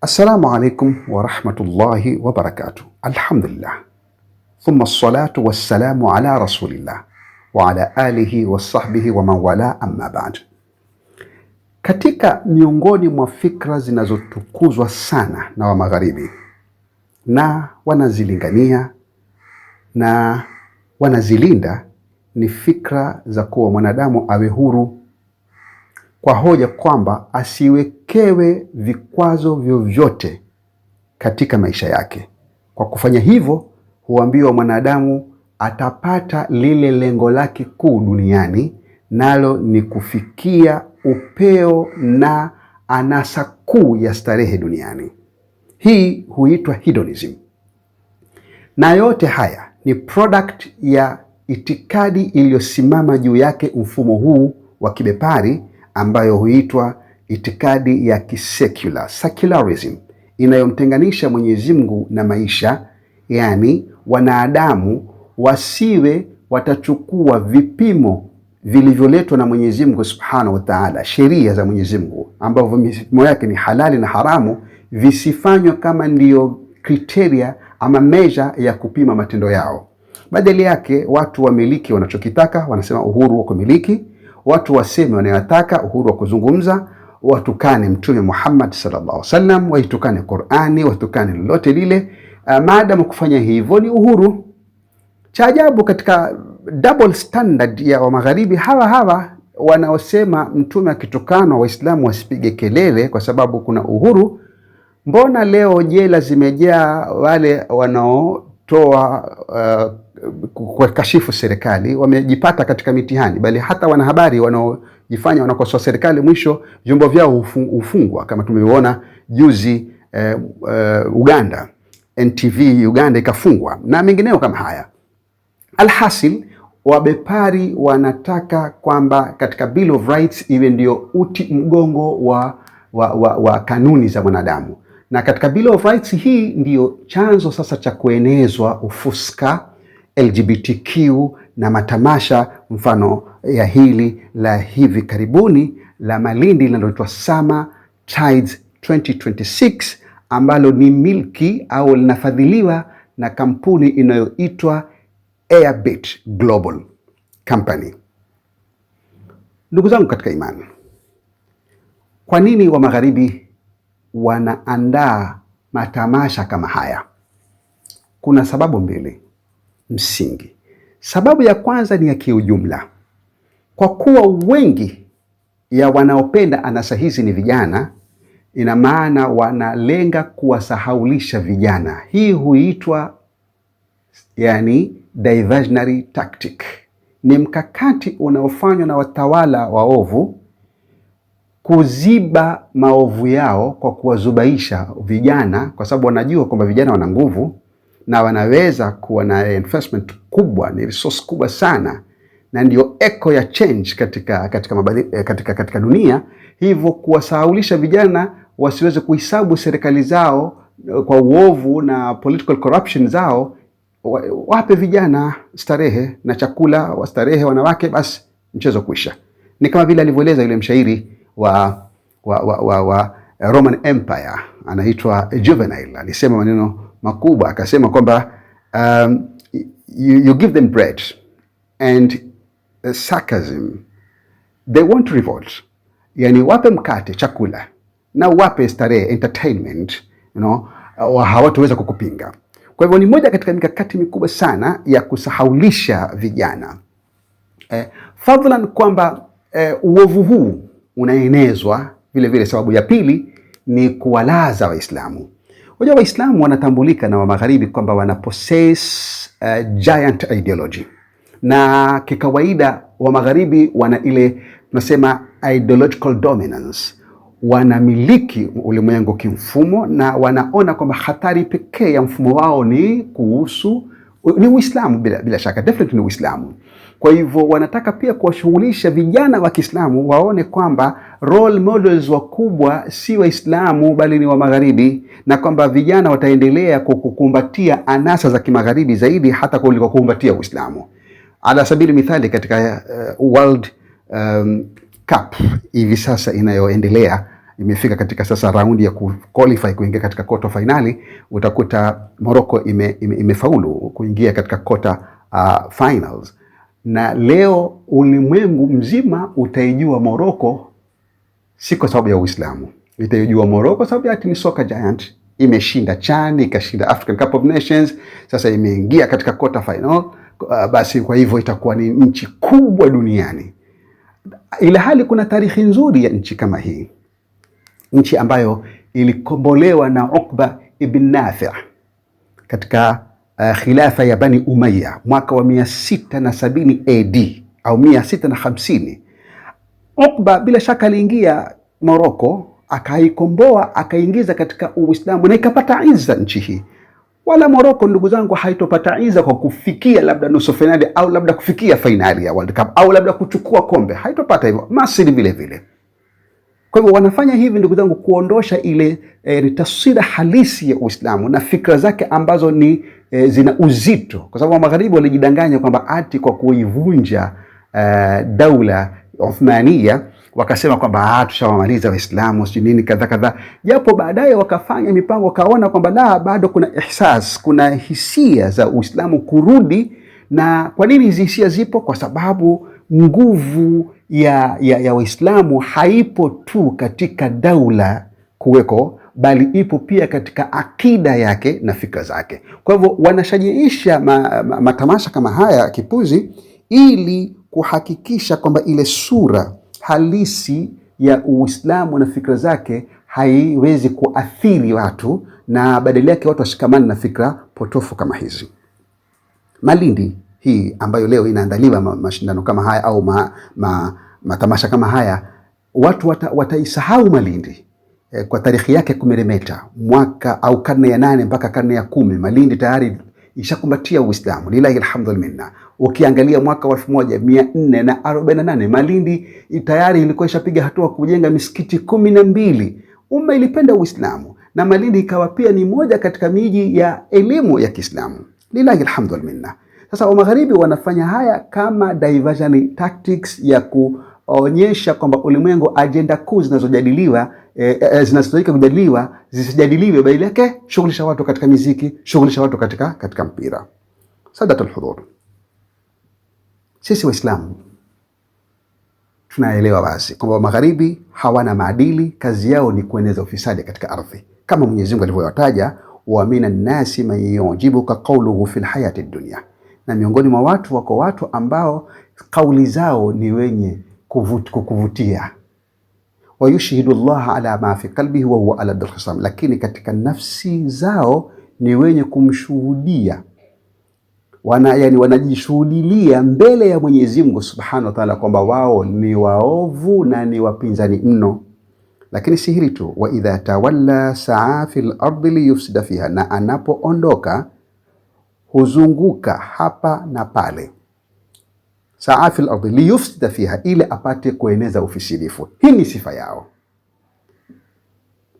Assalamu alaikum warahmatullahi wabarakatuh. Alhamdulillah thumma salatu wassalamu ala rasulillah wa ala alihi wasahbihi wa man wala, amma ba'd. Katika miongoni mwa fikra zinazotukuzwa sana na wa Magharibi na wanazilingania na wanazilinda ni fikra za kuwa mwanadamu awe huru, kwa hoja kwamba asiwekewe vikwazo vyovyote katika maisha yake. Kwa kufanya hivyo, huambiwa mwanadamu atapata lile lengo lake kuu duniani, nalo ni kufikia upeo na anasa kuu ya starehe duniani. Hii huitwa hedonism, na yote haya ni product ya itikadi iliyosimama juu yake mfumo huu wa kibepari ambayo huitwa itikadi ya kisecular, secularism, inayomtenganisha Mwenyezi Mungu na maisha, yaani wanadamu wasiwe watachukua vipimo vilivyoletwa na Mwenyezi Mungu Subhanahu wa Ta'ala, sheria za Mwenyezi Mungu ambavyo mipimo yake ni halali na haramu, visifanywe kama ndiyo criteria ama measure ya kupima matendo yao. Badala yake watu wamiliki wanachokitaka, wanasema uhuru wa kumiliki, watu waseme wanayotaka, uhuru wa kuzungumza, watukane Mtume Muhammad sallallahu alaihi wasallam, waitukane Qur'ani, watukane lolote lile, maadamu kufanya hivyo ni uhuru. Cha ajabu katika double standard ya wa Magharibi, hawa hawa wanaosema mtume akitukanwa Waislamu wasipige kelele kwa sababu kuna uhuru, mbona leo jela zimejaa wale wanaotoa kwa kashifu serikali, wamejipata katika mitihani, bali hata wanahabari wanaojifanya wanakosoa serikali, mwisho vyombo vyao hufungwa kama tumeona juzi Uganda, NTV Uganda ikafungwa na mengineo kama haya. Alhasil, wabepari wanataka kwamba katika Bill of Rights iwe ndio uti mgongo wa kanuni za mwanadamu, na katika Bill of Rights hii ndiyo chanzo sasa cha kuenezwa ufuska, LGBTQ na matamasha mfano ya hili la hivi karibuni la Malindi linaloitwa Summer Tides 2026 ambalo ni milki au linafadhiliwa na kampuni inayoitwa Airbit Global Company. Ndugu zangu katika imani, kwa nini wa Magharibi wanaandaa matamasha kama haya? Kuna sababu mbili msingi. Sababu ya kwanza ni ya kiujumla, kwa kuwa wengi ya wanaopenda anasa hizi ni vijana, ina maana wanalenga kuwasahaulisha vijana. Hii huitwa yani diversionary tactic, ni mkakati unaofanywa na watawala waovu kuziba maovu yao kwa kuwazubaisha vijana, kwa sababu wanajua kwamba vijana wana nguvu na wanaweza kuwa na enforcement kubwa, ni resource kubwa sana, na ndio echo ya change katika dunia. Hivyo kuwasahaulisha vijana wasiweze kuhesabu serikali zao kwa uovu na political corruption zao, wape vijana starehe na chakula, wastarehe wanawake, basi mchezo kuisha. Ni kama vile alivyoeleza yule mshairi wa Roman Empire anaitwa Juvenal, alisema maneno makubwa, akasema kwamba you give them bread and sarcasm, they won't revolt. Yani wape mkate, chakula na wape starehe, entertainment, hawataweza kukupinga. Kwa hivyo ni moja katika mikakati mikubwa sana ya kusahaulisha vijana fadhlan kwamba uovu huu unaenezwa vile vile. Sababu ya pili ni kuwalaza Waislamu. Unajua Waislamu wanatambulika na wa Magharibi kwamba wana possess giant ideology, na kikawaida wa Magharibi wana ile tunasema ideological dominance, wanamiliki ulimwengu kimfumo, na wanaona kwamba hatari pekee ya mfumo wao ni kuhusu ni Uislamu, bila shaka definitely ni Uislamu. Kwa hivyo wanataka pia kuwashughulisha vijana wa Kiislamu waone kwamba role models wakubwa si Waislamu bali ni wa Magharibi, na kwamba vijana wataendelea kukumbatia anasa za kimagharibi zaidi hata kuliko kukumbatia Uislamu. Ala sabili mithali, katika World Cup hivi sasa inayoendelea imefika katika sasa raundi ya kuqualify kuingia katika quarter finali. Utakuta Morocco imefaulu kuingia katika quarter finals, na leo ulimwengu mzima utaijua Morocco si kwa sababu ya Uislamu, itaijua Morocco sababu ya ni soccer giant, imeshinda CHAN, ikashinda African Cup of Nations, sasa imeingia katika quarter final. Basi kwa hivyo itakuwa ni nchi kubwa duniani, ila hali kuna tarikhi nzuri ya nchi kama hii, nchi ambayo ilikombolewa na Uqba ibn Nafi' katika khilafa ya Bani Umayya mwaka wa 670 AD au 650. Uqba bila shaka aliingia Moroko akaikomboa akaingiza katika Uislamu na ikapata izza nchi hii. Wala Moroko, ndugu zangu, haitopata iza kwa kufikia labda nusu fainali au labda kufikia fainali ya World Cup au labda kuchukua kombe, haitopata hivyo. Masri vile vile. Kwa hivyo wanafanya hivi, ndugu zangu, kuondosha ile taswira halisi ya Uislamu na fikra zake ambazo ni zina uzito, kwa sababu Magharibi walijidanganya kwamba ati kwa kuivunja daula Uthmania wakasema kwamba tushawamaliza Waislamu sijui nini kadha kadha, japo baadaye wakafanya mipango wakaona kwamba la, bado kuna ihsas, kuna hisia za Uislamu kurudi. Na kwa nini hizi hisia zipo? Kwa sababu nguvu ya Waislamu haipo tu katika daula kuweko, bali ipo pia katika akida yake na fikra zake. Kwa hivyo wanashajiisha matamasha kama haya kipuzi, ili kuhakikisha kwamba ile sura halisi ya Uislamu na fikra zake haiwezi kuathiri watu, na badala yake watu washikamane na fikra potofu kama hizi. Malindi hii ambayo leo inaandaliwa mashindano kama haya au matamasha kama haya, watu wataisahau Malindi kwa tarikhi yake kumeremeta, mwaka au karne ya 8 mpaka karne ya 10, Malindi tayari ishakumbatia Uislamu, lillahi alhamdu minna. Ukiangalia mwaka wa 1448 Malindi tayari ilikuwa ishapiga hatua kujenga misikiti 12. Umma ilipenda Uislamu na Malindi ikawa pia ni moja katika miji ya elimu ya Kiislamu, lillahi alhamdu minna. Sasa wa Magharibi wanafanya haya kama diversion tactics ya kuonyesha kwamba ulimwengu ajenda kuu zinazojadiliwa zinazohitajika kujadiliwa zisijadiliwe, badala yake shughulisha watu katika miziki, shughulisha watu katika mpira. Sadatul hudhur, sisi Waislamu tunaelewa wazi kwamba Magharibi hawana maadili, kazi yao ni kueneza ufisadi katika ardhi, kama Mwenyezi Mungu alivyowataja, wa minan nasi man yujibuka qawluhu fil hayati dunya, na miongoni mwa watu wako watu ambao kauli zao ni wenye kukuvutia, wayushhidu llaha ala ma fi qalbihi wa huwa aladul khisam, lakini katika nafsi zao ni wenye kumshuhudia yani wanajishuhudilia mbele ya Mwenyezi Mungu Subhanahu wa Ta'ala kwamba wao ni waovu na ni wapinzani mno. Lakini si hili tu, wa idha tawalla saa fil ardi liyufsida fiha, na anapoondoka huzunguka hapa na pale, saa fil ardi liyufsida fiha, ili apate kueneza ufisilifu. Hii ni sifa yao.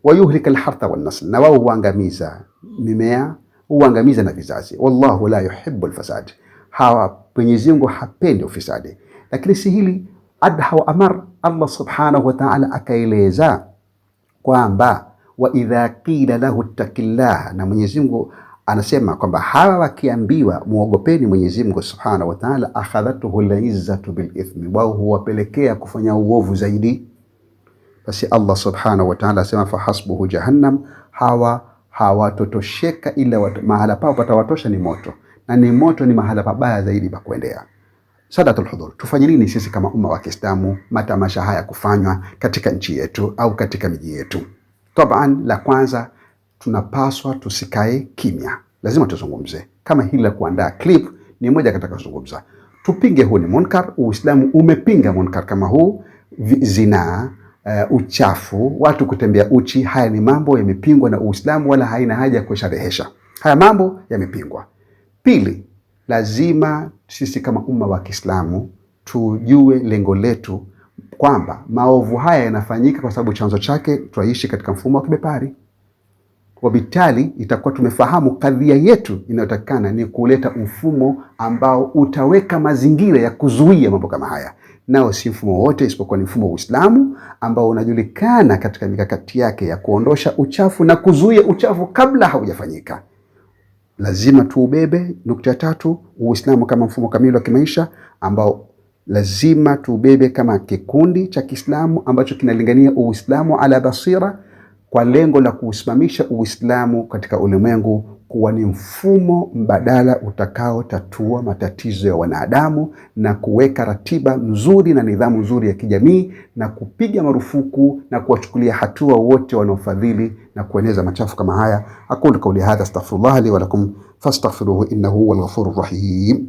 Wayuhlika alhartha wan nasl, na wao huangamiza mimea, huangamiza na vizazi. Wallahu la yuhibbu alfasad, hawa Mwenyezi Mungu hapendi ufisadi. Lakini si hili, adha wa amar, Allah subhanahu wa ta'ala akaeleza kwamba wa idha qila lahu ittaqillah, na Mwenyezi Mungu anasema kwamba hawa wakiambiwa muogopeni Mwenyezi Mungu Subhanahu wa Ta'ala, akhadhatuhu al-izzatu bil ithmi, wao huwapelekea kufanya uovu zaidi. Basi Allah Subhanahu wa Ta'ala asema fahasbuhu jahannam, hawa hawatotosheka ila mahala pao patawatosha ni moto, na ni moto ni mahala pabaya zaidi pa kuendea. Sadatul hudhur, tufanye nini sisi kama umma wa Kiislamu matamasha haya kufanywa katika nchi yetu au katika miji yetu? Taban, la kwanza tunapaswa tusikae kimya, lazima tuzungumze. Kama hili la kuandaa clip ni moja katika kuzungumza, tupinge. Huu ni munkar. Uislamu umepinga munkar kama huu, zinaa, uchafu, watu kutembea uchi. Haya ni mambo yamepingwa na Uislamu, wala haina haja ya kusharehesha. Haya mambo yamepingwa. Pili, lazima sisi kama umma wa Kiislamu tujue lengo letu kwamba maovu haya yanafanyika kwa sababu chanzo chake tunaishi katika mfumo wa kibepari. Wabitali itakuwa tumefahamu kadhia yetu inayotakikana ni kuleta mfumo ambao utaweka mazingira ya kuzuia mambo kama haya, nao si mfumo wote isipokuwa ni mfumo wa Uislamu ambao unajulikana katika mikakati yake ya kuondosha uchafu na kuzuia uchafu kabla haujafanyika. Lazima tuubebe. Nukta ya tatu, Uislamu kama mfumo kamili wa kimaisha ambao lazima tuubebe kama kikundi cha Kiislamu ambacho kinalingania Uislamu ala basira, kwa lengo la kuusimamisha Uislamu katika ulimwengu kuwa ni mfumo mbadala utakaotatua matatizo ya wanadamu na kuweka ratiba nzuri na nidhamu nzuri ya kijamii na kupiga marufuku na kuwachukulia hatua wote wanaofadhili na kueneza machafu kama haya. Aqulu kauli hadha astaghfirullah li wa lakum fastaghfiruhu innahu huwal ghafurur rahim.